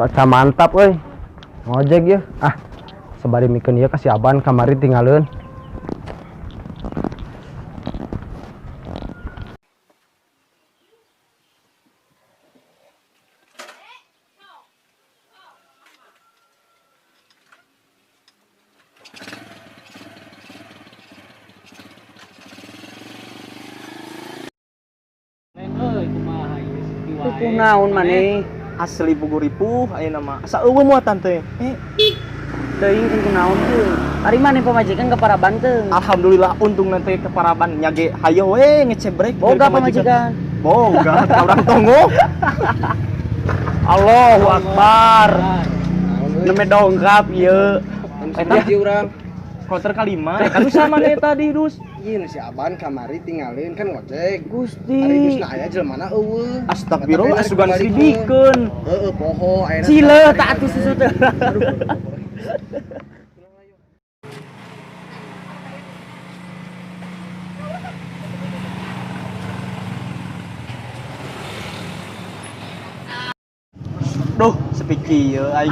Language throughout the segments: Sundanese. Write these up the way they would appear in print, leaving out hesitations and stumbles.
Cuaca mantap euy. Ngojek ya. Ah, sabari mikeun ieu ka si Aban kamari tinggalin. Kunaon maneh? Asli pugu ripuh ayeuna mah. Asa eueuh muatan teh. Teuing kunaon teu. Ari maneh pamajikan ke Paraban teu? Alhamdulillah untung nanti ke Paraban nya ge hayo we ngecebrek. Boga pamajikan. Boga ka urang tonggo. Allahu Akbar. Neme dongkap ieu. Eta urang. Kloter kalima. Kan sama maneh tadi dus. Ieu si Aban kamari tinggalin kan ngojek. Gusti. Ari dusna aya jelema eueuh. Astagfirullah asugan silidikeun. Heeh, poho ayeuna. Cile tak atuh susu teh. Duh, sepi kieu aing.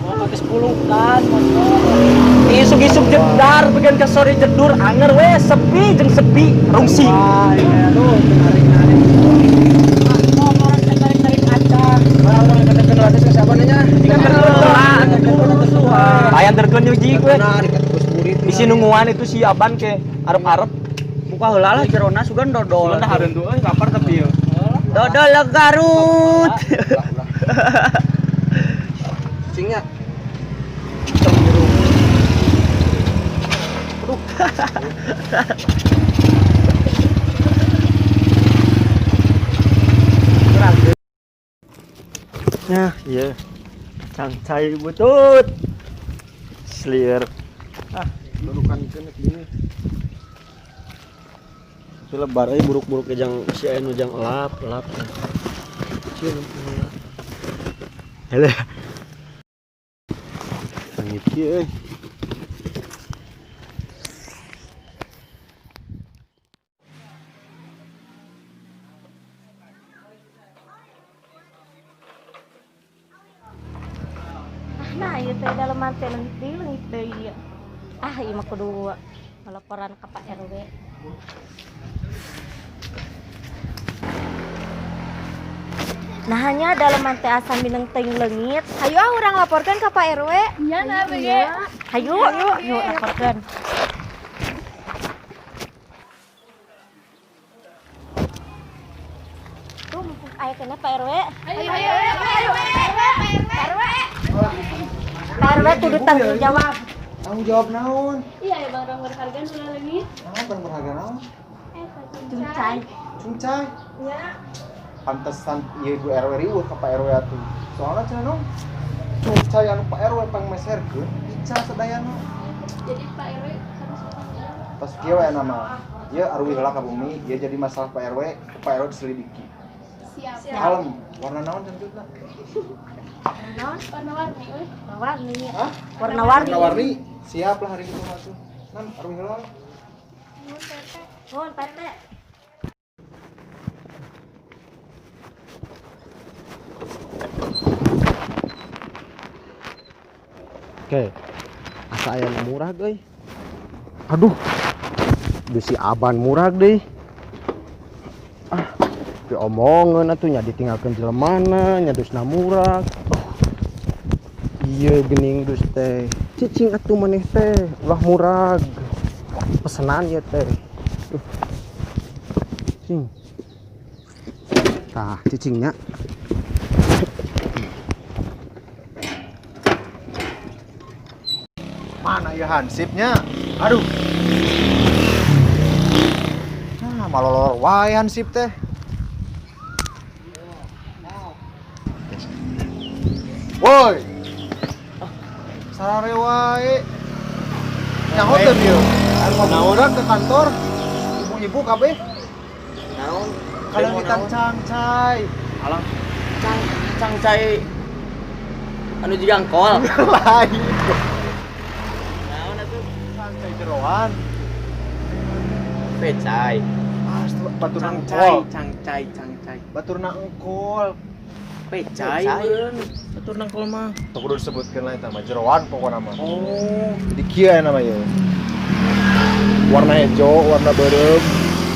Mau pakai 10 kan motor. Isuk-isuk jedar bagian ke sore jedur anger we sepi jeung sepi rungsi. Wah, iya tuh tarik-tarik. Ah, orang tarik-tarik kaca. Orang katakeun lah si Aban nya. Aya anterkeun nyuji we. Nah, diketus burit. Isi nungguan itu si Aban ke arep-arep. Buka heula lah jerona sugan dodol. Sugan dah hareun tuh euy lapar tapi yeuh. Dodol Garut. Cingnya. Nah, iya. Cangcai butut. Slier. Ah, dudukan keun gini. Tapi lebar euy buruk-buruk jang si aya nu jang elap, elap. Cieun elap. Hele. Sangit kieu euy. Nah, ieu teh daleman teh leungit deui leungit deui. Ah, ieu mah kudu ngalaporan ka Pak RW. Nah, hanya daleman teh asa mineng teuing leungit. Hayu ah urang laporkeun ka Pak RW. Nya nah ge. Hayu, hayu laporkeun. Tuh mumpung aya keneh Pak RW. Ayo ayo ayo Pak RW. Pak RW. Pak RW kudu tanggung jawab. Tanggung jawab naon? Iya ya barang berharga nu leungit. Naon barang berharga naon? Cungcai. Cungcai. Nya. Pantesan ieu Ibu RW riweuh ka Pak RW atuh. Soalna cenah naon? Cungcai anu Pak RW pangmeserkeun ical sadayana. Jadi Pak RW harus bertanggung jawab. Tos kieu we nama. Ieu aruwi heula ka bumi, ieu jadi masalah Pak RW, Pak RW diselidiki. Siap. Kalem, warna naon cangcutna? Naon? Warna-warni euy. Warna-warni. Hah? Warna-warni. Warna-warni. Siap lah hari itu mah tuh. Nam aruwi heula. Nuhun Pak RT. Oke. Asa aya nu murah euy. Aduh. Duh si Aban murah deui. Ah, diomongeun atuh nya ditinggalkeun jelemana, nya dusna murah. Oh. Ieu geuning dus teh. Cicing atuh maneh teh, ulah murag. Pesenan ieu teh. Cicing. Tah, cicingnya. Mana ya hansipnya? Aduh. Nah, malolor wae hansip teh. Woi. Sarare wae. Nyaho teu ieu? Anu ngabuburak ke kantor. Ibu-ibu kabeh. Naon? Kalengitan cangcai. Alah. Cangcai anu jiga engkol. Lain. Naon atuh? Cangcai jeroan. Pecai. Ah, baturna Cangcai, engkol. cangcai, cangcai. Baturna engkol. Pecai meureun. Atur nangkol mah. Teu kudu disebutkeun lah eta mah jeroan pokona mah. Oh. Jadi kieu aya nama ieu. Warna hejo, warna beureum,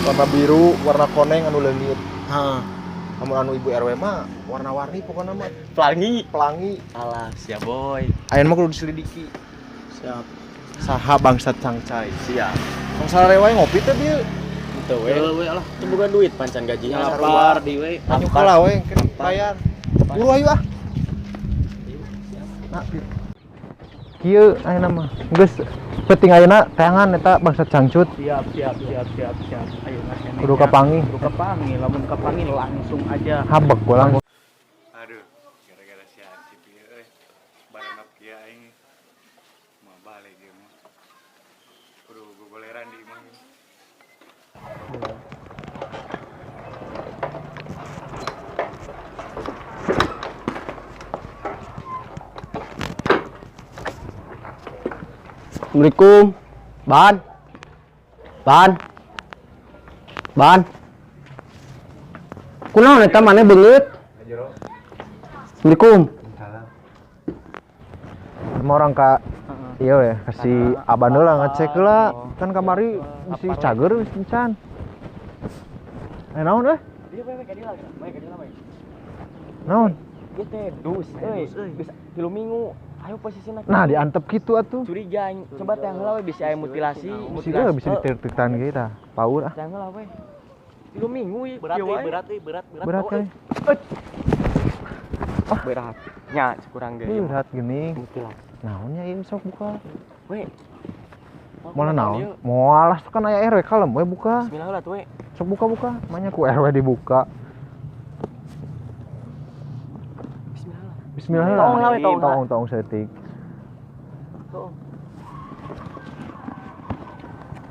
warna biru, warna koneng anu leungit. Heeh. Lamun anu ibu RW mah warna-warni pokona mah. Pelangi. Pelangi. Alah, siap boy. Ayeuna mah kudu diselidiki. Siap. Saha bangsat cangcai. Siap. Tong sarare wae ngopi teh bieu. Teu we. Teu we lah. Teu boga duit pancan gaji. Lapar di we. Anu kalah we engke bayar. Buru ayo ah. Nah, kieu ayeuna mah. Geus penting ayeuna teangan eta bangsat cangcut. Siap, siap, siap, siap, siap. Ayo Mas Enek. Kudu kapanggih. Kudu kapanggih, lamun kapanggih langsung aja. Habek gua langsung. Aduh, gara-gara si Hansip ieu euy. Baranap kieu aing mau balik ieu mah. Kudu gogoleran di imah. Assalamualaikum. Ban. Ban. Ban. Kunaon eta maneh beungeut? Assalamualaikum. Sama orang ka iya we kasih aban heula ngecek heula kan kamari bisi cager bisi encan. Eh naon euy? Dia we ka dieu lah, we ka dieu lah we. Naon? Ieu teh dus euy. Geus 3 minggu. Ayo posisina. Nah, diantep kitu atuh. Curiga aing. Coba teh heula we bisi aya mutilasi, Bisi euy bisa ditetik-tetikan ge tah. Paur ah. Teh heula we. 3 minggu ieu. Berat euy, berat euy, berat, berat. Berat kali. Ah, berat. Nya kurang ge. Berat gini. Mutilasi. Naonnya ieu sok buka. We. Moal naon? Moal lah kan aya RW kalem we buka. Bismillah heula tuh we. Sok buka-buka, manya ku RW dibuka. Bismillah. Bismillah. Tong lah we, tong. Tong tong setik. Tong.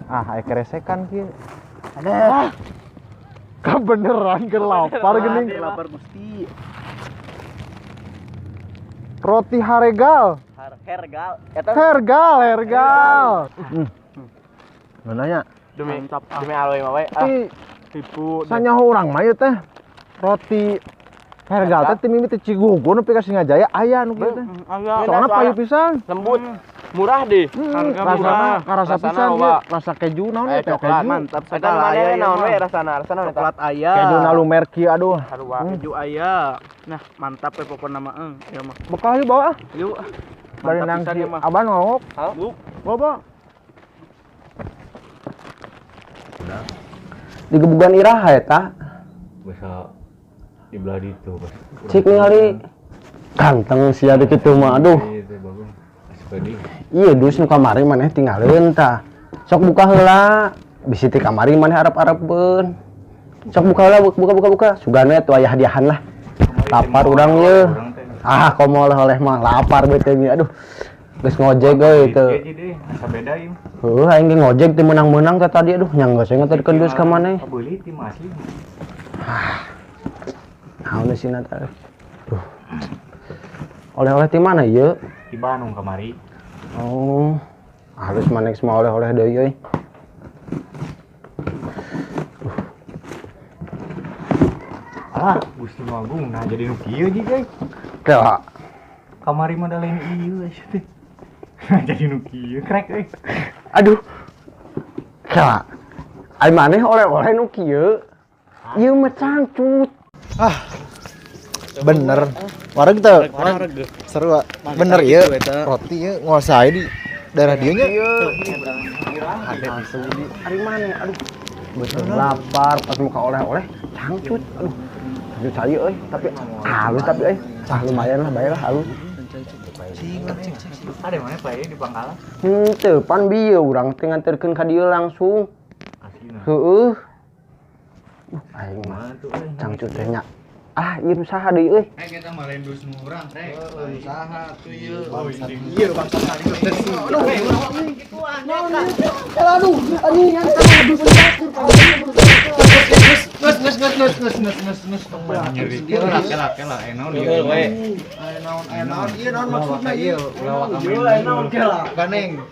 Ah, aya keresekan kieu. Ada. Kebeneran keur lapar geuning. Lapar Gusti. Roti Haregal. Hergal. Eta Hergal, Hergal. Nanya. Demi demi aloy mah we. Tapi Tipu. sanyaho urang mah ieu teh roti Hergal teh ti mimiti Cigugur nepi ka Singajaya aya nu kieu teh. Aya. Soalna payu pisan. Lembut. Murah deh. Harga Rasana murah. karasa Rasana pisan loba. ieu. Rasa keju naon Eh, teh coklat. keju. Mantap Eta sekali mana aya naon we mah. rasana? Rasana eta. Coklat aya. Keju nalumer kieu aduh. Sarua keju aya. Nah, mantap we pokona mah euy. Ieu mah. Bekal yuk bawa ah. Yuk. Bari Mantap nang pisan si ieu mah. Aban ngongok. Yuk. Bawa bawa. Digebugan iraha eta. Bisa di belah ditu, Bos. Cik ningali ganteng sia di kitu mah aduh. Itu bagus. Aspeudi. Iya dus nu kamari maneh tinggalin tah. Sok buka heula. Bisi ti kamari maneh arep-arepeun. Sok buka heula buka buka buka. Sugana atuh aya hadiahan lah. Lapar urang ye. Ah komo oleh-oleh mah lapar beuteung ieu aduh. Geus ngojek euy teu. Asa beda ieu. Heuh aing ge ngojek teu meunang-meunang teh tadi aduh nya geus nganterkeun dus ka maneh. Kabeuli ti mah asli. Naon sih teh. Duh. Oleh-oleh ti mana ieu? Di Bandung kamari. Oh, harus maneh semua oleh-oleh deui euy. Ah, Gusti Magung nah jadi nu kieu ji guys. Kela. Kamari mah da lain ieu aya teh. Jadi nu kieu krek euy. Aduh. Kela. Ai maneh oleh-oleh nu kieu. Ieu mah cangcut. Ah. Bener. Wareg teu? Seru ah. Bener ieu. Roti ieu nguasai di daerah dieu nya. Ari maneh aduh. Betul lapar pas muka oleh-oleh cangcut. Aduh. Cangcut saya euy, tapi halus tapi euy. Ah lumayan lah bayar lah halus. Ada mana Pak di Pangkalan? Henteu pan bieu urang teh nganterkeun ka dieu langsung. Aslina. Heueuh. Aing mah cangcut teh nya. Ah, ieu nu saha deui euy? Eh kita mah lain dus nu urang, Rek. Saha tuh ieu? Ieu bangsa tadi teh sih. Aduh, anjing Nus nus nus nus nus nus nus nus. Nyeri. Kela kela kela naon ieu. Aya naon aya naon ieu naon maksudna ieu? Ulah waka Naon kela? Ganeng.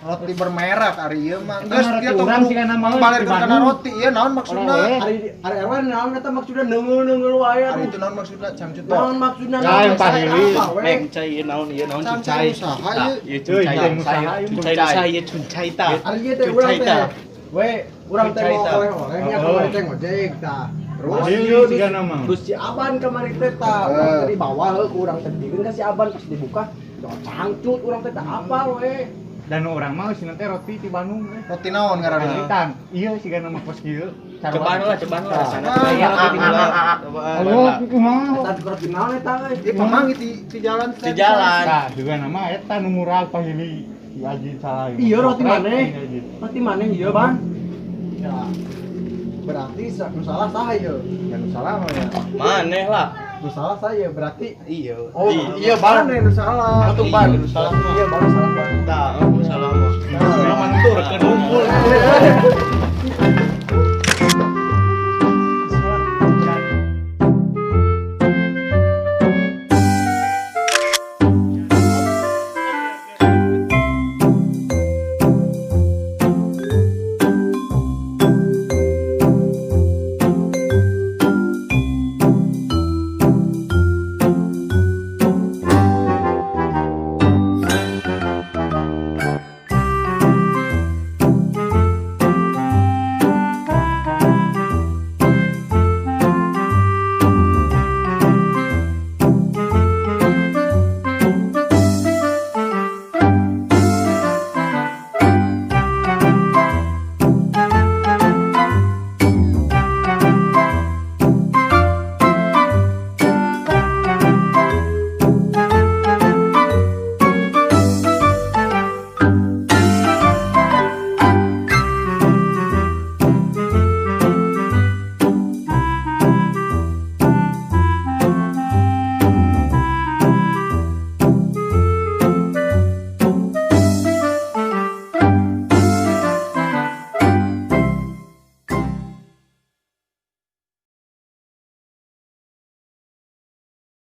Roti bermerek ari ieu mah. Geus Roti dia tong urang sih kana mah, balik di kana Bandung. Roti ieu naon maksudna? Ari ari RW naon eta maksudna neungeul-neungeul wae. Ari itu naon maksudna cangcut? Naon maksudna? Ya, yang pahili. Apa we? Meng cai ieu naon, ieu naon Cangcut cuncai. usaha ieu. Ieu Cuy, cuncai. cai usaha, ieu. Cuncai usaha ieu cuncai tah. Ari ieu teh urang Cuncai teh. tah. We, urang teh Cuncai mau tah. oleh-oleh nya kamari teh ngojek tah. Terus Pahili ieu siga nama. terus si Aban kamari teh tah, urang teh di bawah heuh ku urang teh dikeun ka si Aban pas dibuka, cangcut urang teh tah apa we. Dan urang mah sih teh roti ti Bandung eh. Roti naon ngaranna? Aslitan. Iya siga nama kos kieu. Cobaan lah, cobaan lah rasana. Ah, Roti heula. Oh, kumaha? Eta roti naon eta euy? Ieu pamang di jalan. Di jalan. Tah, juga nama eta nu murah pahili si Aji salah. Iya roti maneh. Si Aji. Roti maneh ieu, Bang. Ya. Berarti nu salah saha ieu? Ya nu salah mah ya. Maneh lah. Nu salah saya berarti. Iya. Oh, iya Bang, nu salah. Atuh Ban, nu salah mah. Iya, Bang, salah Bang. Tah, nu salah mah. Urang mah nuturkeun unggul.